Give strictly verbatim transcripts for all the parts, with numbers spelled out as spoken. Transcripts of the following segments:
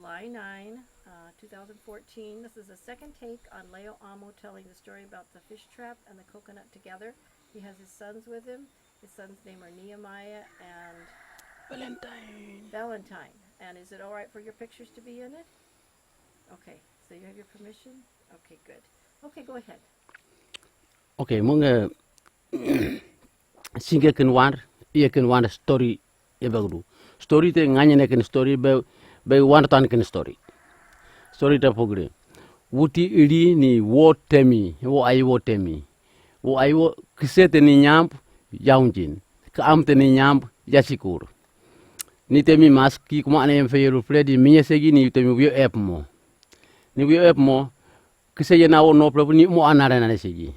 July nine, uh, two thousand fourteen. This is the second take on Leo Amo telling the story about the fish trap and the coconut together. He has his sons with him. His sons' name are Nehemiah and Valentine. Valentine. And is it all right for your pictures to be in it? Okay, so you have your permission? Okay, good. Okay, go ahead. Okay, mung, eh, singe kin wand, ye kin wand story ye bagdu. Story te nganye ne kin story be, be wand tan kin story. Story te pugri. Wuti iri ni wo temi, wo ai wo temi. Wo ai wo kise te ni nyamp yaunjin. Ka am te ni nyamp yasikur. Ni temi mas ki kuma ane yem fe yeru Freddy miye segi ni temi wiyo ep mo. Ni wiyo ep mo, kise ye na wo no problem ni mo anare na segi.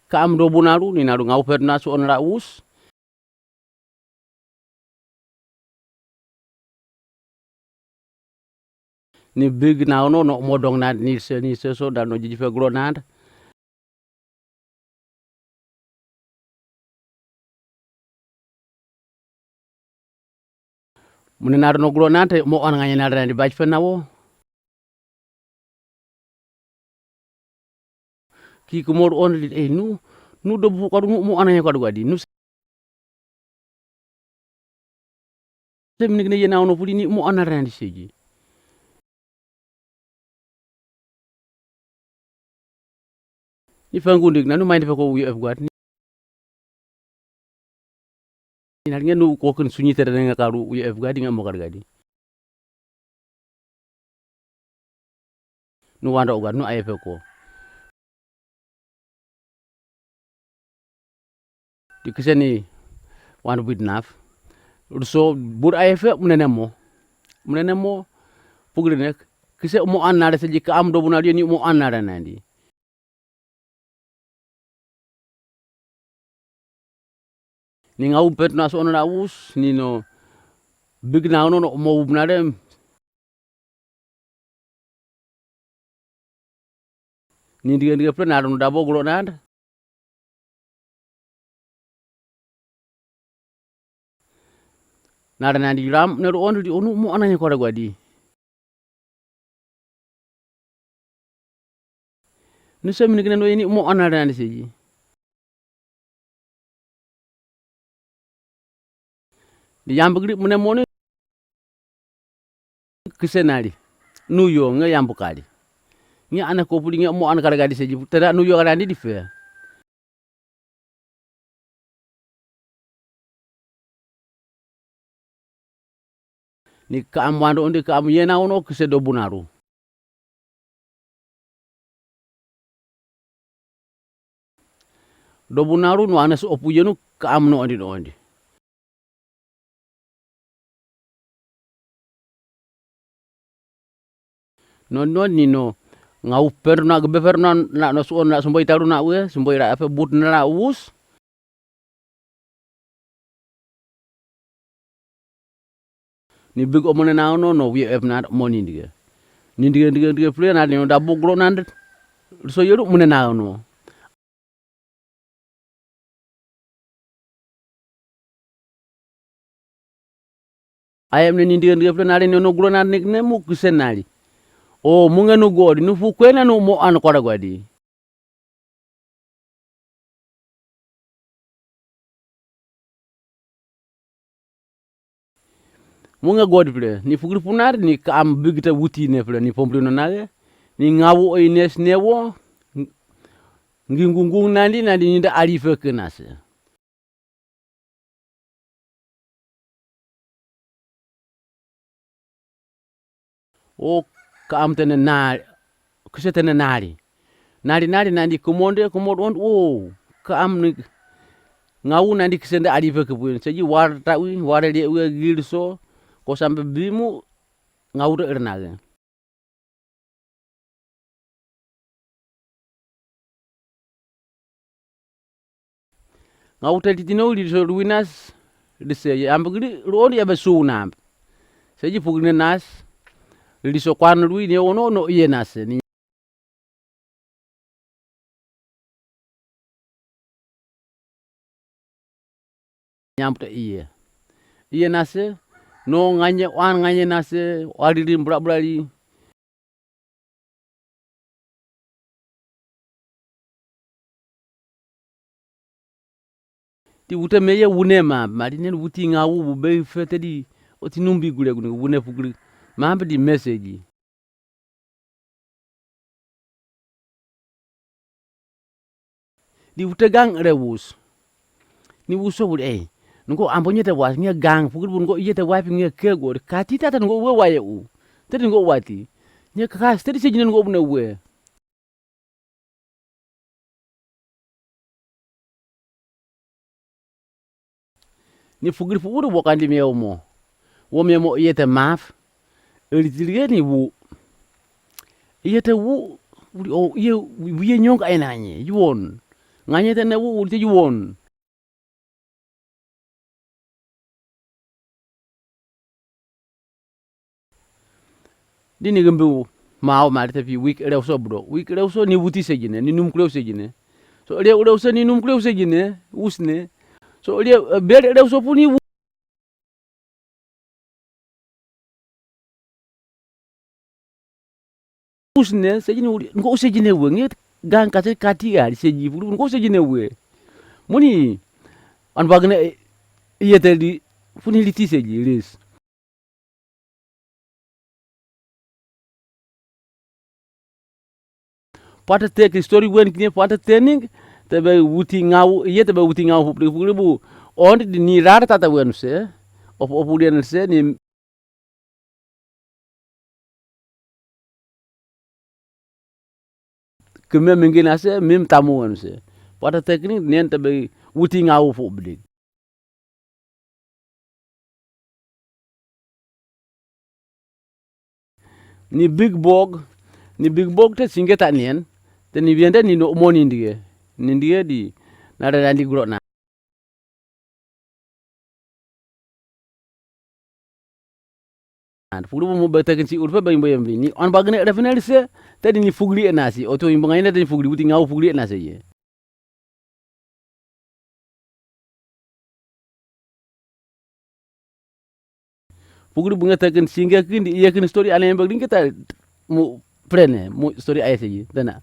Ka am do bunaru, ni naru ngau per na so on la us. Ni big na ono no modong na ni se, ni se so da no jiji fe gro na. Mune na no gro na te mo on nganye na di baj fe na wo. Ki kumor on li, eh, nu, nu do bu kadu nu mo ana ya kadu gadi. Nu se minik ne yena ono puli ni mo ana randi segi. Ni fangu ndik na nu main fe ko wiyo ep gadi. Ni na nge nu ko kin sunyi tere nge karu wiyo ep gadi nge mo kadu gadi. Nu wanda ugat nu aye fe ko. Di kise ni wan bid naf. Ruso bur aye fe munene mo. Munene mo pugri nek. Kise mo anare se ji ka am do bunari ni mo anare nandi. Ni ngau pet na so na us, ni no big na ono no mo ubnare. Ni dige dige plen na no dabo gro na. Nara nandi ram ne ro on di onu mo ananya kora gwadi. Nu se minik ne no ini mo anara nandi segi. Di yambu gri mune mone. Kise nari. Nu yo nge yambu kari. Nge ana kopuli nge mo ana kara gadi segi. Tera nu yo kara nandi di fe. Ni ka am wando onde ka am yena ono kise do bunaru. Do bunaru no anas opu yenu ka am no ondi no ondi. Non non ni no ngau per na gebe per na na no suon na sumboi taru na ue sumboi ra ape but na la us. Ni big o mune na ono no wiyo ep na mo ni ndige. Ni ndige ndige ndige pule na ni no da buglo na ndet. So yeru mune na ono. Ayem ne ni ndige ndige pule na ni no gulo na ni ne mu kise nali. O mu nge no godi no fu kwena no mo an kora gwadi. Mu nge godi pule ni fugri punar ni ka am bigita wuti ne pule ni pompri no nage ni ngawu o ines ne wo. Ngi ngungung nandi nandi ni da arife kenase. O ka am tene nari kise tene nari nari nari nandi kumonde kumod on o ka am ni ngawu nandi kise nda arife kupuin seji war tawi war ri wi gilso ko sambe bimu ngawu de ernage. Nga uta litino liso ruinas lise ya ambagri ruon ya besu namb. Seji pugri nas liso kwan rui ne ono no iye nas ni. nyambuta iye. Iye nase, no nganye, wan nganye nase, waririn buraburari. Di wute meye wune ma, ma di nen wuti nga wu bu be fe te di oti numbi gure gune wune fugri. Ma be di message. Di wute gang re wus. Ni wuso wuri ei. Nungo ambo nyete was nge gang fugri bu nungo yete wapi nge kego. Kati tata nungo we waye u. Tete nungo wati. Nge kaka tete seji nungo bune we. Ni fugri fugri bo kandi mie omo. Wo mie mo iyete maf. Eri tirige ni wu. Iyete wu. Wuri o iye wiye nyong aina nye. Yuon. Nganye te ne wu wuri te yuon. Di ni gimbi mawo mari te fi wik rewso budo. Wik rewso ni wuti sejine, ni num kurew sejine. So rew rewso ni num kurew sejine, usne. So rew, eh, ber rewso fu ni wu-, usne, sejine wuri, ngo sejine we, nge gang kate kati ari seji, fugri ngo sejine we. Muni, an bagne, eh, iyete di, funi liti seji, lis. Pata tek story wen kine pata tening, te be wuti ngawu, iye te be wuti ngawu fugri fugri bu. Ond di ni rara tata wen se, of, of wen se, ni Kime mingi nase, mim tamu wen se. Pata teknik nien te be wuti ngawu fu bidik. Ni big bog, ni big bog te singe ta nien, te ni biende ni no mo ni ndige. Ni ndige di, na rara ndi gro na. Fugri bu mo be tekin si urfe be imbo yembi. Ni on bagne refinel se, te di ni fugri enasi. Oto imbo ngaine te ni fugri, wuti ngawu fugri enasi ye. Fugri bu nge tekin singe kin di iye kin story ane yembe kin kita mu prene, mu story aye se ye. Dana.